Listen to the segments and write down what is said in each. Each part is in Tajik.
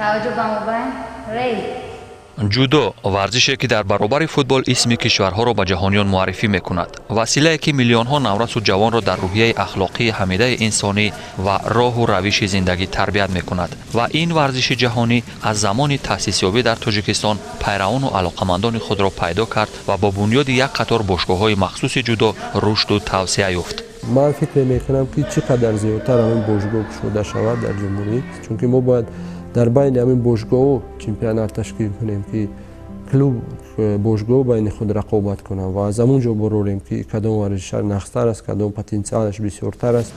Таваҷҷӯҳ ба мобайн. Рей. Ҷудо варзише, ки дар баробари футбол исми кишварҳоро ба ҷаҳониён муаррифӣ мекунад, василае, ки миллионҳо наврасу ҷавонро дар рӯҳияи ахлоқии ҳамидаи инсонӣ ва роҳу равиши зиндагӣ тарбият мекунад. Ва ин варзиши ҷаҳонӣ аз замони таъсисёбӣ дар Тоҷикистон пайравону алоқамандони худро пайдо кард ва бо бунёди як қатор бошгоҳҳои махсуси ҷудо рушду тавсеа ёфт. Ман фикр мекунам, ки чӣ қадар зиёдтар ҳамин бошгоҳ кушода шавад дар ҷумҳурӣ, чунки мо бояд дар байни ҳамин бошгоҳҳо чемпионат ташкил кунем, ки клуб, бошгоҳ байни худ рақобат кунанд ва аз ҳамон ҷо бурорем, ки кадом варзишар нағзтар аст, кадом потенсиалаш бисёртар аст.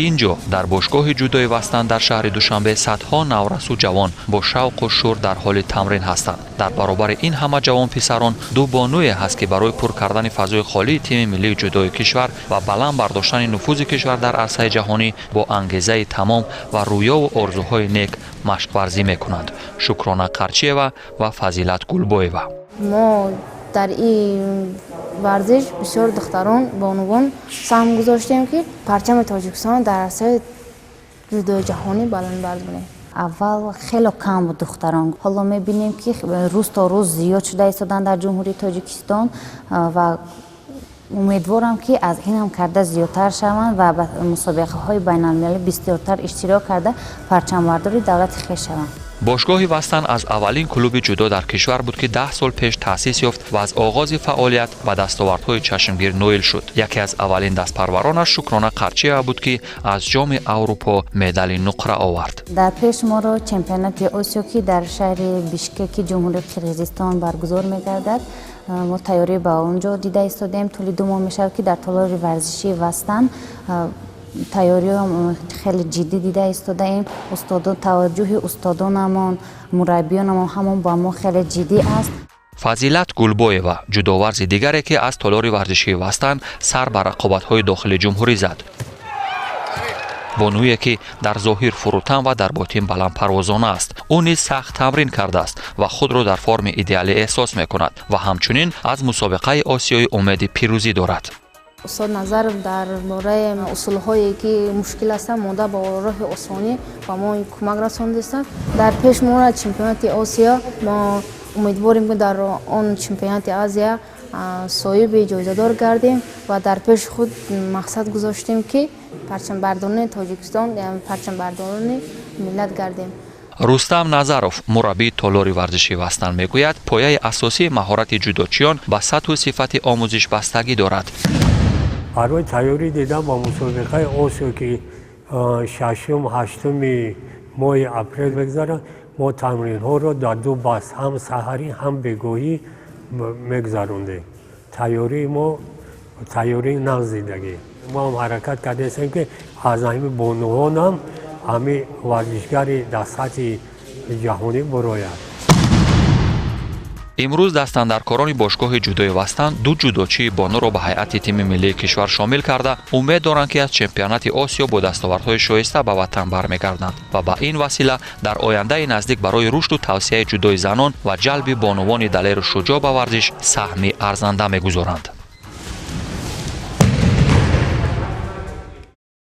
Ин ҷо, дар бошгоҳи ҷудои Вастан дар шаҳри Душанбе, садҳо наврасу ҷавон бо шавқу шӯр дар ҳоли тамрин ҳастанд. Дар баробари ин ҳама ҷавонписарон ду бонуе ҳаст, ки барои пур кардани фазои холии тими миллии ҷудои кишвар ва баланд бардоштани нуфузи кишвар дар арсаи ҷаҳонӣ бо ангезаи тамом ва рӯёву орзуҳои нек машқварзӣ мекунанд: Шукрона Қарчиева ва Фазилат Гулбоева. Мо дар ин варзиш бисёр духтарон, бонувон саҳм гузоштем, ки парчами Тоҷикистон дар арсаи ҷудои ҷаҳонӣ баланд бардорем. Аввал хело кам буд духтарон, ҳоло мебинем, ки рӯз то рӯз зиёд шуда истоданд дар Ҷумҳурии Тоҷикистон ва умедворам, ки аз ин ҳам карда зиёдтар шаванд ва ба мусобиқаҳои байналмилалӣ бисёртар иштирок карда, парчамбардори давлати хеш шаванд. Бошгоҳи Вастан аз аввалин клуби ҷудо дар кишвар буд, ки 10 сол пеш таъсис ёфт ва аз оғози фаъолият ба дастовардҳои чашмгир ноил шуд. Яке аз аввалин дастпарваронаш Шукрона Қарчиева буд, ки аз Ҷоми Аврупо медали нуқра овард. Дар пеш моро чемпионати Осиё, ки дар шаҳри Бишкеки Ҷумҳурии Қирғизистон баргузор мегардад. Мо тайёрӣ ба он ҷо дида истодем. Тӯли 2 моҳ мешавад, ки дар толори варзишии Вастан тайёриҳо хеле ҷиддӣ дида истодаем. Устодон, таваҷҷӯҳи устодонамон, мураббиёнамон ҳамон ба мо хеле ҷиддӣ аст. Фазилат Гулбоева ҷудоварзи дигаре, ки аз толори варзишии Вастан сар ба рақобатҳои дохили ҷумҳурӣ зад. Бонуе, ки дар зоҳир фурӯтан ва дар ботин баландпарвозона аст. Ӯ низ сахт тамрин кардааст ва худро дар форми идеалӣ эҳсос мекунад ва ҳамчунин аз мусобиқаи осиёӣ умеди пирӯзӣ дорад. Устод Назаров дар бораи усулҳое, ки мушкил ҳастанд, монда ба роҳи осонӣ ба мо кӯмак расондастанд. Дар пеш моро чемпионати Осиё. Мо умедворем, ки дар он чемпионати Азия соҳиби ҷоизадор гардем ва дар пеши худ мақсад гузоштем, ки парчамбардорони Тоҷикистон, парчамбардорони миллат гардем. Рустам Назаров, мураббии толори варзишии Вастан, мегӯяд, пояи асосии маҳорати ҷудочиён ба сатҳу сифати омӯзиш бастагӣ дорад. Барои тайёрӣ дидан ба мусобиқаи Осиё, ки шашум, ҳаштуми моҳи апрел мегузарад, мо тамринҳоро дар ду баст, ҳам саҳарӣ, ҳам бегоҳӣ мегузарондем. Тайёрии мо тайёрии нағз дидагӣ. Мо ҳам ҳаракат кардаистем, ки аз ҳамин бонувонам ҳамин варзишгари дар сатҳи ҷаҳонӣ бурояд. Имрӯз дастандаркорони бошгоҳи ҷудои Вастан ду ҷудочии бонуро ба ҳайати тими миллии кишвар шомил карда, умед доранд, ки аз чемпионати Осиё бо дастовардҳои шоиста ба ватан бармегарданд ва ба ин васила дар ояндаи наздик барои рушду тавсеаи ҷудои занон ва ҷалби бонувони далеру шуҷоъ ба варзиш саҳми арзанда мегузоранд.